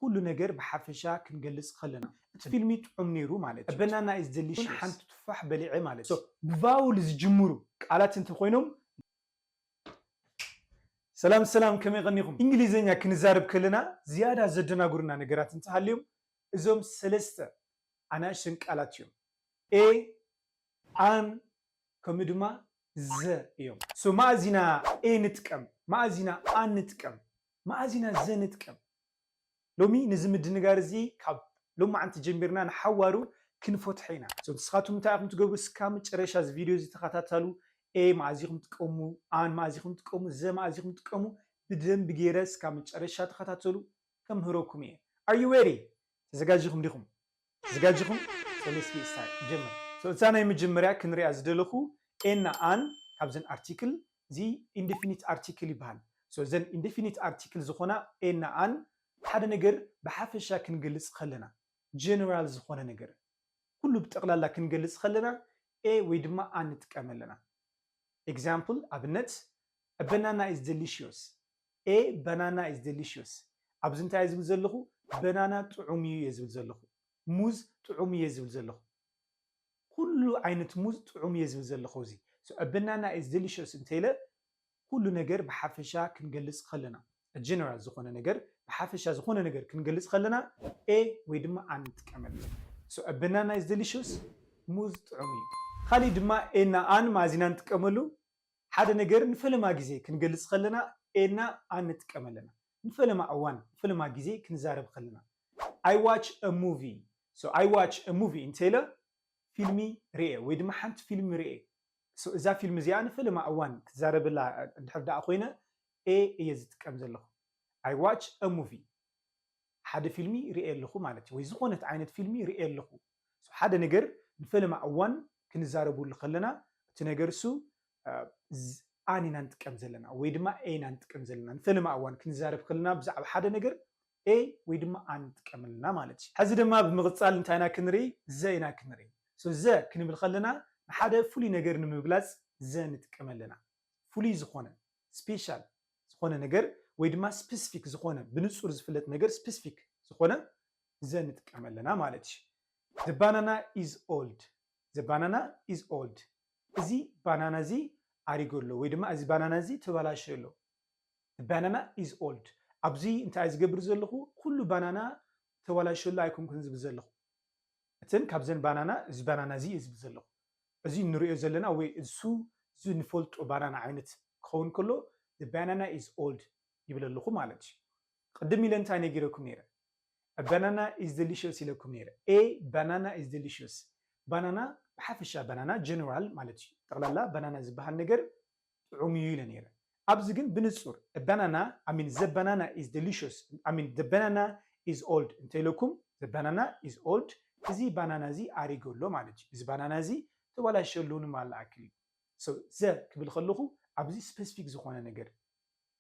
ኩሉ ነገር ብሓፈሻ ክንገልጽ ከለና፣ እቲ ፊልሚ ጥዑም ነይሩ ማለት እዩ። A banana is delicious። ሓንቲ ቱፋሕ በሊዐ ማለት እዩ። So፣ ብቫውል ዝጅምሩ ቃላት እንተኾይኖም፣ ሰላም ሰላም፣ ከመይ ቀኒኹም? እንግሊዘኛ ክንዛረብ ከለና ዝያዳ ዘደናጉርና ነገራት እንተሃልዮም፣ እዞም ሰለስተ ኣናእሽተን ቃላት እዮም። A፣ an፣ ከምኡ ድማ the እዮም። So፣ መኣዚና A ንጥቀም፣ መኣዚና an ንጥቀም፣ መኣዚና the ንጥቀም። ሎሚ ነዚ ምድንጋር እዚ ካብ ሎማዓንቲ ጀሚርና ንሓዋሩ ክንፈትሖ ኢና። So፣ ንስኻትኩም እንታይ ኢኹም ትገብሩ? እስካ መጨረሻ እዚ ቪድዮ እዚ ተኸታተሉ። A መኣዚኹም ትጥቀሙ፣ an መኣዚኹም ትጥቀሙ፣ the መኣዚኹም ትጥቀሙ። ብደንብ ገይረ እስካ መጨረሻ ተኸታተሉ፣ ከምህረኩም እየ። Are you ready? ተዘጋጅኹም ዲኹም? ተዘጋጅኹም? So let's get started። ጀምር። So እዛ ናይ መጀመርያ ክንሪኣ ዝደለኹ A እና an ካብዘን ኣርቲክል፣ እዚ ኢንዲፊኒት ኣርቲክል ይበሃል። So እዘን ኢንዲፊኒት ኣርቲክል ዝኾና A እና an ሓደ ነገር ብሓፈሻ ክንገልጽ ከለና፣ ጀነራል ዝኾነ ነገር፣ ኩሉ ብጠቕላላ ክንገልጽ ከለና A ወይ ድማ an ንጥቀም ኣለና። ኤግዛምፕል፣ ኣብነት፣ A banana is delicious። A banana is delicious። ኣብዚ እንታይ እየ ዝብል ዘለኹ? በናና ጥዑም እዩ እየ ዝብል ዘለኹ። ሙዝ ጥዑም እዩ እየ ዝብል ዘለኹ። ኩሉ ዓይነት ሙዝ ጥዑም እየ ዝብል ዘለኹ። እዚ So a banana is delicious እንተኢለ፣ ኩሉ ነገር ብሓፈሻ ክንገልጽ ከለና፣ ጀነራል ዝኾነ ነገር፣ ብሓፈሻ ዝኾነ ነገር ክንገልጽ ከለና A ወይ ድማ an ንጥቀመሉ። So a banana is delicious፣ ሙዝ ጥዑም እዩ። ካሊእ ድማ A እና an መኣዚና ንጥቀመሉ፣ ሓደ ነገር ንፈለማ ግዜ ክንገልጽ ከለና A እና an ንጥቀም ኣለና። ንፈለማ እዋን፣ ንፈለማ ግዜ ክንዛረብ ከለና፣ I watch a movie። So I watch a movie እንተኢለ፣ ፊልሚ ርኤ ወይ ድማ ሓንቲ ፊልሚ ርኤ። So እዛ ፊልም እዚኣ ንፈለማ እዋን ክዛረበላ እንድሕር ደኣ ኮይነ፣ A እየ ዝጥቀም ዘለኹ። I watch a movie። ሓደ ፊልሚ ርኤ ኣለኹ ማለት እዩ፣ ወይ ዝኾነት ዓይነት ፊልሚ ርኤ ኣለኹ። So ሓደ ነገር ንፈለማ እዋን ክንዛረበሉ ከለና፣ እቲ ነገር እሱ፣ እ፣ ዝ-፣ an ኢና ንጥቀም ዘለና ወይ ድማ A ኢና ንጥቀም ዘለና። ንፈለማ እዋን ክንዛረብ ከለና ብዛዕባ ሓደ ነገር A ወይ ድማ an ንጥቀም ኣለና ማለት እዩ። ሕዚ ድማ ብምቕጻል እንታይ ኢና ክንርኢ? The ኢና ክንርኢ። So the ክንብል ከለና፣ ንሓደ ፍሉይ ነገር ንምግላጽ the ንጥቀም ኣለና። ፍሉይ ዝኾነ፣ ስፔሻል ዝኾነ ነገር ወይ ድማ ስፔሲፊክ ዝኾነ፣ ብንጹር ዝፍለጥ ነገር፣ ስፔሲፊክ ዝኾነ the ንጥቀም ኣለና ማለት እዩ። The banana is old። The banana is old። እዚ ባናና እዚ ኣሪጉ ኣሎ ወይ ድማ እዚ ባናና እዚ ተበላሽዩ ኣሎ። The banana is old። ኣብዚ እንታይ ዝገብር ዘለኹ? ኩሉ ባናና ተበላሽዩ ኣሎ ኣይኮንኩን ዝብል ዘለኹ። እተን ካብዘን ባናና፣ እዚ ባናና እዚ እየ ዝብል ዘለኹ። እዚ ንሪኦ ዘለና ወይ እሱ፣ እዚ ንፈልጦ ባናና ዓይነት ክኸውን ከሎ፣ the banana is old ይብል ኣለኹ ማለት እዩ። ቅድም ኢለ እንታይ ነጊረኩም ነይረ? A banana is delicious ኢለኩም ነይረ። A banana is delicious። ባናና ብሓፈሻ፣ ባናና ጀነራል ማለት እዩ። ጠቕላላ ባናና ዝበሃል ነገር ጥዑም እዩ ኢለ ነይረ። ኣብዚ ግን ብንጹር፣ a banana፣ I mean, the banana is delicious፣ I mean, the banana is old እንተ ኢለኩም፣ the banana is old፣ እዚ ባናና እዚ ኣሪጉ ኣሎ ማለት እዩ። እዚ ባናና እዚ ተበላሽዩ ኣሎ ንማለት ዝኣክል እዩ። So the ክብል ከለኹ፣ ኣብዚ ስፔሲፊክ ዝኾነ ነገር፣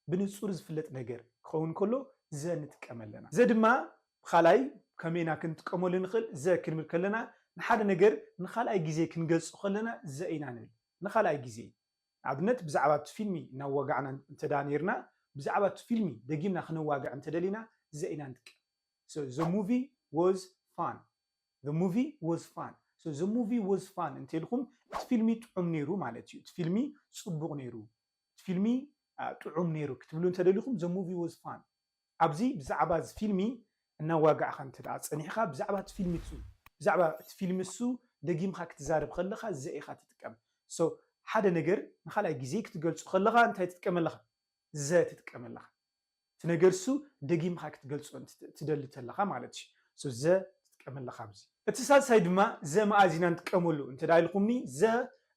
ብንጹር ዝፍለጥ ነገር ክኸውን ከሎ፣ the ንጥቀም ኣለና። The ድማ ብኻልኣይ ከመይ ኢና ክንጥቀመሉ ንኽእል? The ክንብል ከለና፣ ንሓደ ነገር ንኻልኣይ ግዜ ክንገልጾ ከለና፣ the ኢና ንብል። ንኻልኣይ ግዜ። ንኣብነት፣ ብዛዕባ እቲ ፊልሚ እናዋጋዕና እንተ ደኣ ነይርና፣ ብዛዕባ እቲ ፊልሚ ደጊምና ክነዋግዕ እንተ ደሊና፣ the ኢና ንጥቀም። So, the movie was fun። The movie was fun። So, the movie was fun እንተ ኢልኩም፣ እቲ ፊልሚ ጥዑም ነይሩ ማለት እዩ። እቲ ፊልሚ ጽቡቕ ነይሩ። እቲ ፊልሚ፣ አ፣ ጥዑም ነይሩ ክትብሉ እንተ ደሊኹም፣ the movie was fun። ኣብዚ ብዛዕባ እዚ ፊልሚ እናዋጋዕካ እንተ ደኣ ጸኒሕካ፣ ብዛዕባ እቲ ፊልሚ እሱ፣ ብዛዕባ እቲ ፊልሚ እሱ ደጊምካ ክትዛረብ ከለኻ፣ the ኢኻ ትጥቀም። So፣ ሓደ ነገር ንኻልኣይ ግዜ ክትገልጾ ከለኻ እንታይ ትጥቀም ኣለኻ? The ትጥቀም ኣለኻ። እቲ ነገር እሱ ደጊምካ ክትገልጾ እንት-፣ ትደሊ ተለኻ ማለት እዩ። So፣ the ትጥቀም ኣለኻ ኣብዚ። እቲ ሳልሳይ ድማ the መኣዚና ንጥቀመሉ እንተ ደኣ ኢልኩምኒ፣ the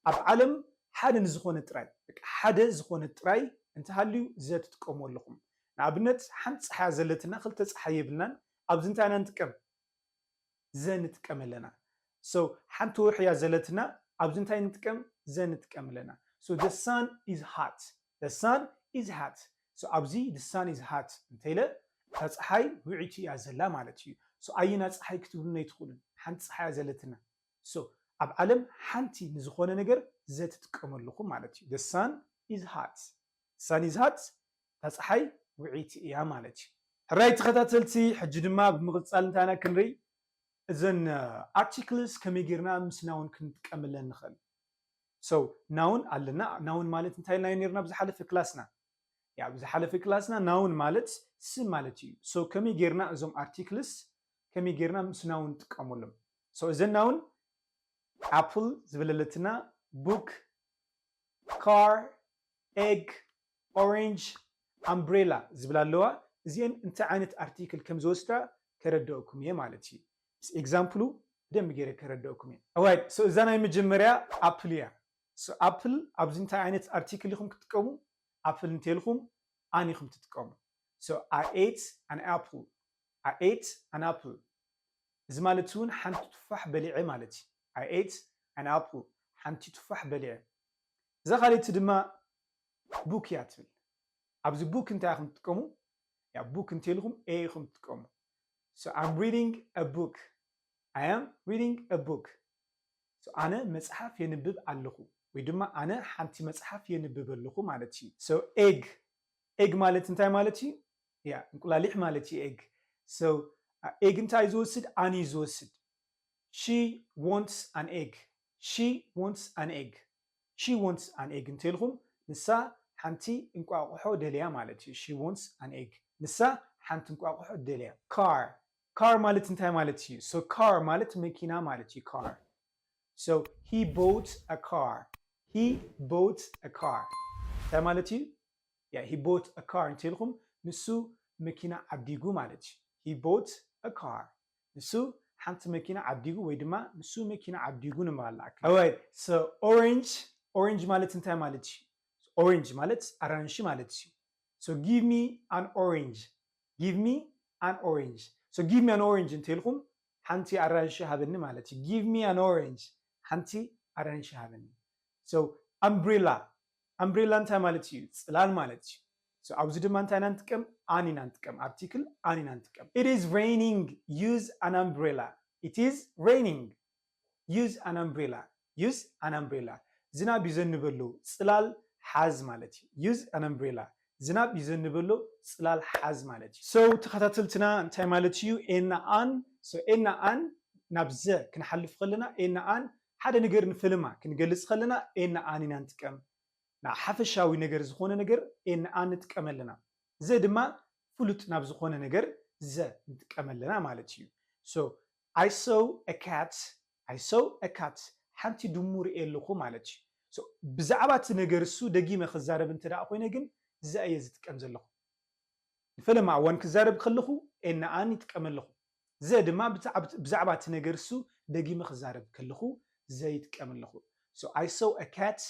ኣብ ዓለም ሓደ ንዝኾነ ጥራይ፣ በቃ ሓደ ዝኾነ ጥራይ እንተሃልዩ፣ the ትጥቀሙ ኣለኹም። ንኣብነት፣ ሓንቲ ጸሓያ ዘለትና፣ ክልተ ጸሓይ የብልናን፣ ኣብዚ እንታይ ኢና ንጥቀም? The ንጥቀም ኣለና። So፣ ሓንቲ ወርሒ እያ ዘለትና፣ ኣብዚ እንታይ ንጥቀም? The ንጥቀም ኣለና። So፣ the sun is hot። The sun is hot። So፣ ኣብዚ the sun is hot እንተ ኢለ፣ እታ ጸሓይ ውዕይቲ እያ ዘላ ማለት እዩ። So፣ ኣየና ጸሓይ ክትብሉኒ ኣይትኽእሉን። ሓንቲ ጸሓይ እያ ዘለትና። So፣ ኣብ ዓለም ሓንቲ ንዝኾነ ነገር the ትጥቀሙ ኣለኹም ማለት እዩ። The sun is hot። The sun is hot፣ እታ ጸሓይ ውዕይቲ እያ ማለት እዩ። ሕራይ ተኸታተልቲ፣ ሕጂ ድማ ብምቕጻል እንታይና ክንርኢ፣ እዘን ኣርቲክልስ ከመይ ጌርና ምስ ናውን ክንጥቀመለን ንኽእል። So ናውን ኣለና። ናውን ማለት እንታይ ኢልና ነርና ብዝሓለፈ ክላስና? ያ ብዝሓለፈ ክላስና ናውን ማለት ስም ማለት እዩ። So ከመይ ጌርና እዞም ኣርቲክልስ ከመይ ጌርና ምስ ናውን ንጥቀመሎም? So እዘን ናውን ኣፕል ዝበለለትና፣ ቡክ፣ ካር፣ ኤግ፣ ኦሬንጅ፣ ኣምብሬላ ዝብላ ኣለዋ። እዚአን እንታይ ዓይነት ኣርቲክል ከም ዝወስዳ ከረድአኩም እየ ማለት እዩ። ምስ ኤግዛምፕሉ ብደንብ ገይረ ከረድአኩም እየ። ኦራይት፣ so እዛ ናይ መጀመርያ ኣፕል እያ። So ኣፕል ኣብዚ እንታይ ዓይነት ኣርቲክል ኢኹም ክትጥቀሙ? ኣፕል እንተልኩም ኣን ኢኹም ትጥቀሙ። So I ate an apple. I ate an apple። እዚ ማለት እውን ሓንቲ ቱፋሕ በሊዐ ማለት እዩ። I ate an apple። ሓንቲ ቱፋሕ በሊዐ። እዛ ካልእቲ ድማ ቡክ እያ ትብል። ኣብዚ ቡክ እንታይ ኢኹም ትጥቀሙ? ያ ቡክ እንተልኩም ኤ ኢኹም ትጥቀሙ። So I'm reading a book. I am reading a book. So ኣነ መጽሓፍ የንብብ ኣለኹ ወይ ድማ ኣነ ሓንቲ መጽሓፍ የንብብ ኣለኹ ማለት እዩ። So ኤግ፣ ኤግ ማለት እንታይ ማለት እዩ? ያ እንቁላሊሕ ማለት እዩ ኤግ። So ኤግ እንታይ ዝወስድ? ኣን እዩ ዝወስድ። She wants an egg. She wants an egg. She wants an egg እንተልኩም ንሳ ሓንቲ እንቋቑሖ ደልያ ማለት እዩ። She wants an egg። ንሳ ሓንቲ እንቋቑሖ ደልያ። ካር፣ ካር ማለት እንታይ ማለት እዩ? So ካር ማለት መኪና ማለት እዩ። ካር። So he bought a car. He bought a car. እንታይ ማለት እዩ? ያ he bought a car እንተልኩም ንሱ መኪና ዓዲጉ ማለት እዩ። He bought a car። ንሱ ሓንቲ መኪና ዓዲጉ ወይ ድማ ንሱ መኪና ዓዲጉ ንምባል ንኣክል። Alright, so ኦሬንጅ፣ ኦሬንጅ ማለት እንታይ ማለት እዩ? ኦሬንጅ ማለት ኣራንሺ ማለት እዩ። So give me an orange. Give me an orange. So give me an orange እንተልኩም ሓንቲ ኣራንሺ ሃበኒ ማለት እዩ። Give me an orange. ሓንቲ ኣራንሺ ሃበኒ። So ኣምብሬላ፣ ኣምብሬላ እንታይ ማለት እዩ? ጽላል ማለት እዩ። So ኣብዚ ድማ እንታይ ኢና ንጥቀም? ኣን ኢና ንጥቀም። ኣርቲክል ኣን ኢና ንጥቀም። It is raining. Use an umbrella. It is raining. Use an umbrella. Use an umbrella. ዝናብ ይዘንብ ኣሎ፣ ጽላል ሓዝ ማለት እዩ። Use an umbrella. ዝናብ ይዘንብ ኣሎ፣ ጽላል ሓዝ ማለት እዩ። So ተኸታተልትና እንታይ ማለት እዩ? ኤና ኣን። So ኤና ኣን ናብ ዘ ክንሓልፍ ከለና ኤና ኣን ሓደ ነገር ንፈለማ ክንገልጽ ከለና ኤና ኣን ኢና ንጥቀም። ናብ ሓፈሻዊ ነገር ዝኾነ ነገር ኤና ኣን ንጥቀም ኣለና። ዘ ድማ ፍሉጥ ናብ ዝኾነ ነገር ዘ ንጥቀም ኣለና ማለት እዩ። So I saw a cat. I saw a cat. ሓንቲ ድሙ ርእየ ኣለኹ ማለት እዩ። So ብዛዕባ እቲ ነገር እሱ ደጊመ ክዛረብ እንተ ደኣ ኮይነ ግን ዘ እየ ዝጥቀም ዘለኹ። ንፈለማ እዋን ክዛረብ ከለኹ ኤና ኣን ይጥቀም ኣለኹ። ዘ ድማ ብዛዕባ እቲ ነገር እሱ ደጊመ ክዛረብ ከለኹ ዘ ይጥቀም ኣለኹ። So I saw a cat.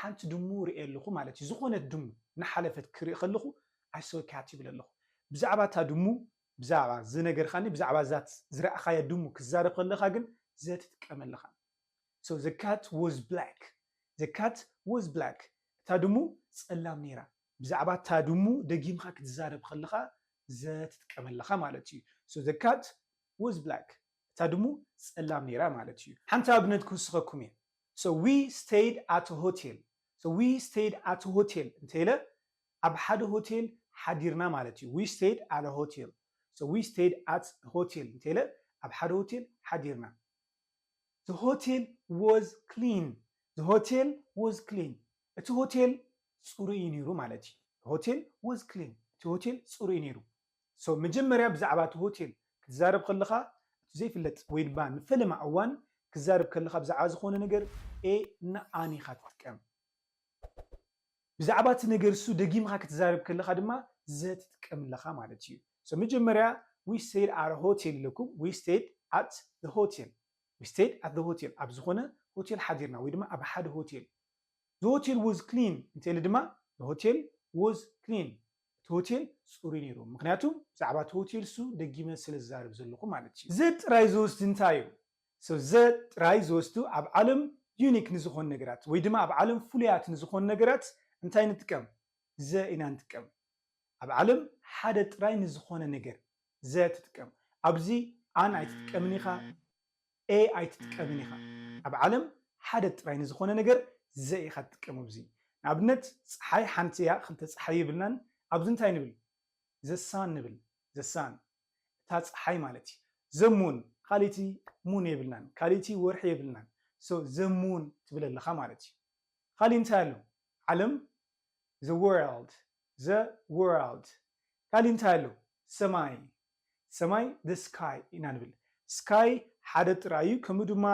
ሓንቲ ድሙ ርእየ ኣለኹ ማለት እዩ። ዝኾነት ድሙ እናሓለፈት ክርኢ ከለኹ I saw a cat ይብል ኣለኹ። ብዛዕባ እታ ድሙ፣ ብዛዕባ እዚ ነገር ኻኒ ብዛዕባ እዛ ዝረኣኻያ ድሙ ክዛረብ ከለኻ ግን ዘ ትጥቀም ኣለኻ። So the cat was black. The cat was black. እታ ድሙ ጸላም ነይራ። ብዛዕባ እታ ድሙ ደጊምካ ክትዛረብ ከለኻ ዘ ትጥቀም ኣለኻ ማለት እዩ። So the cat was black. እታ ድሙ ጸላም ነይራ ማለት እዩ። ሓንቲ ኣብነት ክውስኸኩም እየ። So we stayed at a hotel. So we stayed at a hotel እንተ ኢለ ኣብ ሓደ ሆቴል ሓዲርና ማለት እዩ። We stayed at a hotel. So we stayed at a hotel እንተ ኢለ ኣብ ሓደ ሆቴል ሓዲርና። The hotel was clean. The hotel was clean. እቲ ሆቴል ጽሩይ እዩ ነይሩ ማለት እዩ። The hotel was clean. እቲ ሆቴል ጽሩይ እዩ ነይሩ። So መጀመርያ ብዛዕባ እቲ ሆቴል ክትዛረብ ከለኻ እቲ ዘይፍለጥ ወይ ድማ ንፈለማ እዋን ክዛረብ ከለኻ ብዛዕባ ዝኾነ ነገር ኤ እና ኣን ኢኻ ትጥቀም። ብዛዕባ እቲ ነገር እሱ ደጊምካ ክትዛረብ ከለኻ ድማ ዘ ትጥቀም ኣለኻ ማለት እዩ። So መጀመርያ we stayed at a hotel ኢለኩም። We stayed at the hotel. We stayed at the hotel. ኣብ ዝኾነ ሆቴል ሓዲርና ወይ ድማ ኣብ ሓደ ሆቴል። The hotel was clean እንተ ኢለ ድማ the hotel was clean. እቲ ሆቴል ጽሩይ ነይሩ። ምኽንያቱ ብዛዕባ እቲ ሆቴል እሱ ደጊመ ስለ ዝዛረብ ዘለኹ ማለት እዩ። ዘ ጥራይ ዝወስድ እንታይ እዩ? So ዘ ጥራይ ዝወስዱ ኣብ ዓለም ዩኒክ ንዝኾኑ ነገራት ወይ ድማ ኣብ ዓለም ፍሉያት ንዝኾኑ ነገራት እንታይ ንጥቀም? ዘ ኢና ንጥቀም። ኣብ ዓለም ሓደ ጥራይ ንዝኾነ ነገር ዘ ትጥቀም። ኣብዚ ኣን ኣይትጥቀምን ኢኻ፣ ኤ ኣይትጥቀምን ኢኻ። ኣብ ዓለም ሓደ ጥራይ ንዝኾነ ነገር ዘ ኢኻ ትጥቀም። ኣብዚ ንኣብነት ጸሓይ ሓንቲ እያ፣ ክልተ ጸሓይ ይብልናን ኣብዚ እንታይ ንብል? The sun ንብል። the sun እታ ፀሓይ ማለት እዩ። The moon ካልእቲ moon የብልናን፣ ካልእቲ ወርሒ የብልናን። So the moon ትብል ኣለኻ ማለት እዩ። ካልእ እንታይ ኣሎ? ዓለም፣ the world፣ the world። ካልእ እንታይ ኣሎ? ሰማይ፣ ሰማይ the sky ኢና ንብል። Sky ሓደ ጥራይ እዩ። ከምኡ ድማ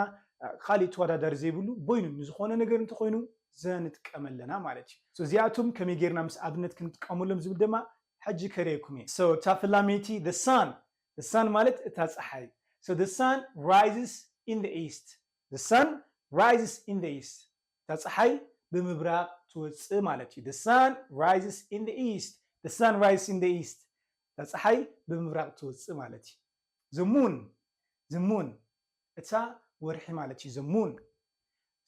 ካልእ ተወዳዳሪ ዘይብሉ በይኑ ንዝኾነ ነገር እንተኾይኑ the ንጥቀም ኣለና ማለት እዩ። እዚኣቶም ከመይ ጌርና ምስ ኣብነት ክንጥቀመሎም ዝብል ድማ ሕጂ ከርእየኩም እየ። So እታ ፍላመይቲ the sun፣ the sun ማለት እታ ፀሓይ። So the sun rises in the east፣ the sun rises in the east። እታ ፀሓይ ብምብራቕ ትወፅእ ማለት እዩ። The sun rises in the east፣ the sun rises in the east። እታ ፀሓይ ብምብራቕ ትወፅእ ማለት እዩ። The moon፣ the moon እታ ወርሒ ማለት እዩ። The moon።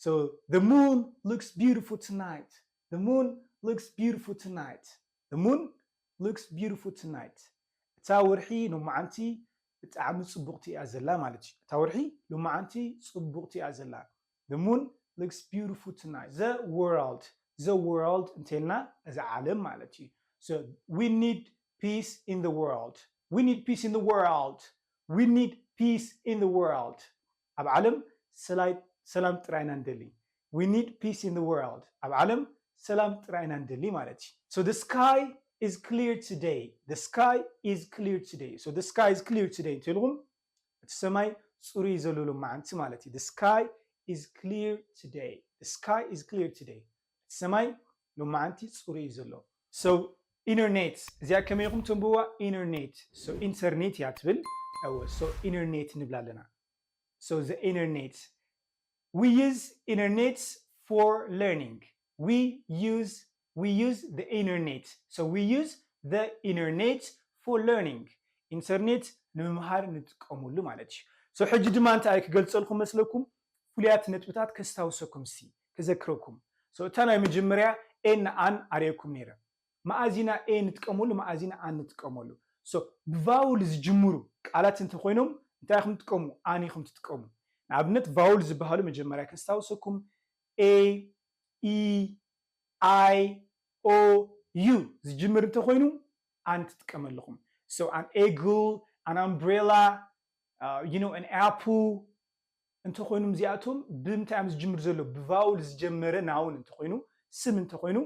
So the moon looks beautiful tonight፣ the moon looks beautiful tonight፣ the moon looks beautiful tonight። እታ ወርሒ ሎማዓንቲ ብጣዕሚ ፅቡቕቲ እያ ዘላ ማለት እዩ። እታ ወርሒ ሎማዓንቲ ፅቡቕቲ እያ ዘላ። The moon looks beautiful tonight። The world፣ the world እንተልና እዚ ዓለም ማለት እዩ። So we need peace in the world፣ we need peace in the world፣ we need peace in the world። ኣብ ዓለም ሰላም ጥራይ ኢና ንደሊ። We need peace in the world። ኣብ ዓለም ሰላም ጥራይ ኢና ንደሊ ማለት እዩ። So the sky is clear today፣ the sky is clear today። So the sky is clear today እንተልኩም እቲ ሰማይ ፅሩይ ዘሎ ሎማዓንቲ ማለት እዩ። The sky is clear today፣ the sky is clear today። እቲ ሰማይ ሎማዓንቲ ፅሩይ እዩ ዘሎ። So internet እዚኣ ከመይ ኢኹም ተንብዋ? Internet። So internet እያ ትብል። እወ፣ so internet ንብላ ኣለና። So the internet፣ we use internet for learning። We use we use the internet። So we use the internet for learning። ኢንተርኔት ንምምሃር ንጥቀመሉ ማለት እዩ። So ሕጂ ድማ እንታይ ክገልፀልኩም መስለኩም? ፍሉያት ነጥብታት ከስታውሰኩም ሲ፣ ከዘክረኩም። So እታ ናይ መጀመርያ ኤን ኣን ኣርእየኩም ነይረ። መኣዚና ኤ ንጥቀመሉ፣ መኣዚና ኣን ንጥቀመሉ። So ብቫውል ዝጅምሩ ቃላት እንተኾይኖም እንታይ ኢኹም ትጥቀሙ? ኣን ኢኹም ትጥቀሙ። ንኣብነት ቫውል ዝበሃሉ መጀመርያ ከስታውሰኩም፣ ኤ፣ ኢ፣ ኣይ፣ ኦ፣ ዩ ዝጅምር እንተኾይኑ ኣን ትጥቀሙ ኣለኹም። So an eagle፣ an umbrella፣ you know, an apple እንተኾይኑ እዚኣቶም ብምንታይ እዮም ዝጅምር ዘሎ? ብቫውል ዝጀመረ ናውን እንተኾይኑ፣ ስም እንተኾይኑ፣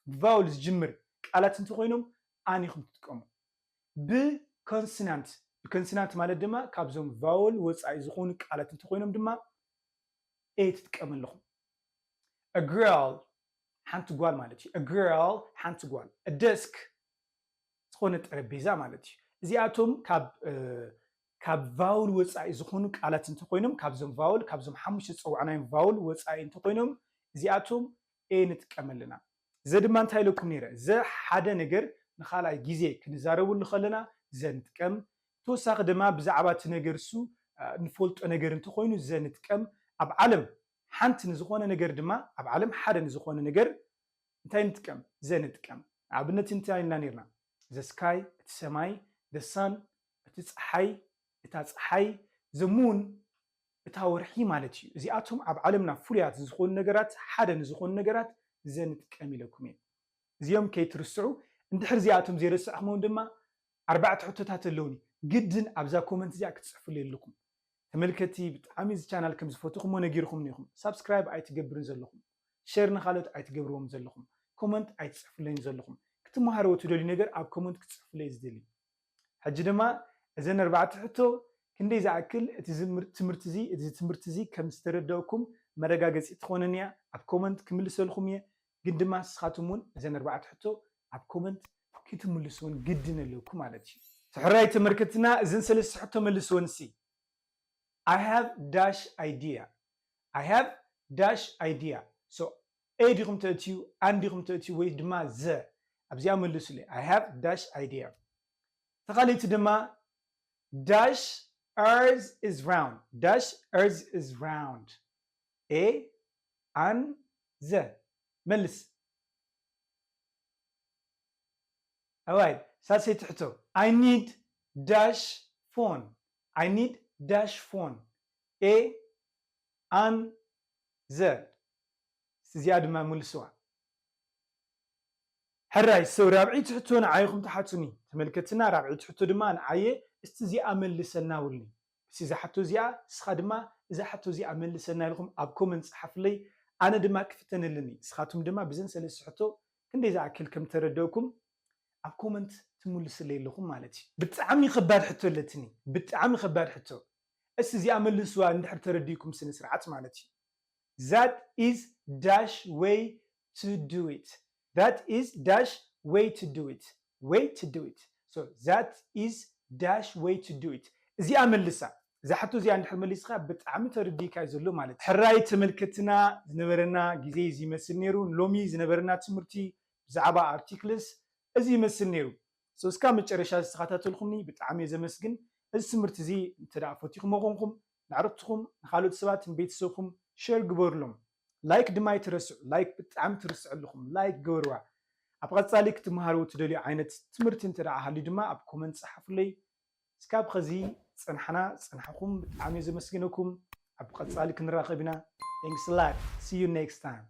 ብቫውል ዝጅምር ቃላት እንተኾይኖም ኣን ኢኹም ትጥቀሙ። ብኮንሶናንት፣ ብኮንሶናንት ማለት ድማ ካብዞም ቫውል ወፃኢ ዝኾኑ ቃላት እንተኾይኖም ድማ ኤ ትጥቀሙ ኣለኹም። A girl ሓንቲ ጓል ማለት እዩ። A girl ሓንቲ ጓል። A desk ዝኾነ ጠረጴዛ ማለት እዩ። እዚኣቶም ካብ ካብ ቫውል ወፃኢ ዝኾኑ ቃላት እንተኾይኖም፣ ካብዞም ቫውል፣ ካብዞም ሓሙሽተ ዝፀዋዕናዮም ቫውል ወፃኢ እንተኾይኖም እዚኣቶም ኤ ንጥቀም ኣለና። ዘ ድማ እንታይ ኢለኩም ነይረ? ዘ ሓደ ነገር ንኻልኣይ ግዜ ክንዛረበሉ ከለና ዘ ንጥቀም። ተወሳኺ ድማ ብዛዕባ እቲ ነገር እሱ ንፈልጦ ነገር እንተኾይኑ ዘ ንጥቀም። ኣብ ዓለም ሓንቲ ንዝኾነ ነገር ድማ፣ ኣብ ዓለም ሓደ ንዝኾነ ነገር እንታይ ንጥቀም? ዘ ንጥቀም። ንኣብነት እንታይ ኢልና ነርና? The sky፣ እቲ ሰማይ፣ the sun፣ እቲ ፀሓይ፣ እታ ፀሓይ፣ the moon፣ እታ ወርሒ ማለት እዩ። እዚኣቶም ኣብ ዓለምና ፍሉያት ንዝኾኑ ነገራት፣ ሓደ ንዝኾኑ ነገራት ዘ ንጥቀም ኢለኩም እየ። እዚኦም ከይትርስዑ። እንድሕር እዚኣቶም ዘይረስዕኹሞም ድማ ኣርባዕተ ሕቶታት ኣለውኒ። ግድን ኣብዛ ኮመንት እዚኣ ክትፅሕፉለይ ኣለኩም። ተመልከቲ ብጣዕሚ እዚ ቻናል ከም ዝፈትኹሞ ነጊርኹም ኢኹም። ሳብስክራይብ ኣይትገብርን ዘለኹም፣ ሸር ንኻልኦት ኣይትገብርዎም ዘለኹም፣ ኮመንት ኣይትፅሕፉለይን ዘለኹም። ክትመሃርዎ ትደልዩ ነገር ኣብ ኮመንት ክትፅሕፉለይ ዝደሊ። ሕጂ ድማ እዘን ኣርባዕተ ሕቶ ክንደይ ዝኣክል እቲ ዝምር- ትምህርቲ እዚ እቲ ትምህርቲ እዚ ከም ዝተረደእኩም መረጋገፂ ትኾነን እያ። ኣብ ኮመንት ክምልሰልኩም እየ። ግን ድማ ንስኻትኩም እውን እዘን ኣርባዕተ ሕቶ ኣብ ኮመንት ክትምልስወን ግድን ኣለኩም ማለት እዩ። ሕራይ ተመልከትና እዘን ሰለስተ ሕቶ መልስወን ሲ። I have dash idea። I have dash idea። So ኤ ዲኹም ተእትዩ፣ ኣን ዲኹም ተእትዩ ወይ ድማ ዘ? ኣብዚኣ መልሱለይ። I have dash idea። ተኻሊቲ ድማ dash earth is round። Dash earth is round። ኤ፣ ኣን፣ ዘ። መልስ። ኣዋይ፣ ሳልሰይቲ ሕቶ። I need dash phone። I need dash phone። ኤ፣ ኣን፣ ዘ። እዚኣ ድማ ምልስዋ። ሕራይ so ራብዒቲ ሕቶ ንዓይኹም ትሓቱኒ ተመልከትና። ራብዒቲ ሕቶ ድማ ንዓየ እስቲ እዚኣ መልሰና ውልኒ። እስቲ እዛ ሕቶ እዚኣ እስኻ ድማ እዛ ሕቶ እዚኣ መልሰና ኢልኩም ኣብ ኮመንት ጸሓፍለይ። ኣነ ድማ ክፍተነልኒ። እስኻቱም ድማ ብዘን ሰለስተ ሕቶ ክንደይ ዝኣክል ከም ተረደእኩም ኣብ ኮመንት ትምልስለይ ኣለኹም ማለት እዩ። ብጣዕሚ ከባድ ሕቶ ኣለትኒ። ብጣዕሚ ከባድ ሕቶ። እስቲ እዚኣ መልስዋ እንድሕር ተረዲእኩም ስነ ስርዓት ማለት እዩ። That is dash way to do it. That is dash way to do it. Way to do it. So that is dash way to do it. እዚኣ መልሳ። እዛ ሕቶ እዚኣ እንድሕር መሊስካ ብጣዕሚ ተረዲእካ እዩ ዘሎ ማለት እዩ። ሕራይ ተመልከትና ዝነበረና ግዜ እዚ ይመስል ነይሩ። ሎሚ ዝነበረና ትምህርቲ ብዛዕባ ኣርቲክልስ እዚ ይመስል ነይሩ። So እስካብ መጨረሻ ዝተኸታተልኩምኒ ብጣዕሚ እየ ዘመስግን። እዚ ትምህርቲ እዚ እንተ ደኣ ፈቲኹሞ ኮንኩም ንዕርክትኩም ንኻልኦት ሰባት ንቤተሰብኩም ሸር ግበሩሎም። ላይክ ድማ ይትረስዑ። ላይክ ብጣዕሚ ትርስዑ ኣለኹም። ላይክ ግበርዋ። ኣብ ቀጻሊ ክትመሃርዎ ትደልዩ ዓይነት ትምህርቲ እንተ ደኣ ሃልዩ ድማ ኣብ ኮመንት ጸሓፉለይ። እስካብ ኸዚ ጸንሓና ጸንሓኹም ብጣዕሚ እየ ዘመስግነኩም። ኣብ ቀጻሊ ክንራኸብ ኢና። Thanks a lot. See you next time.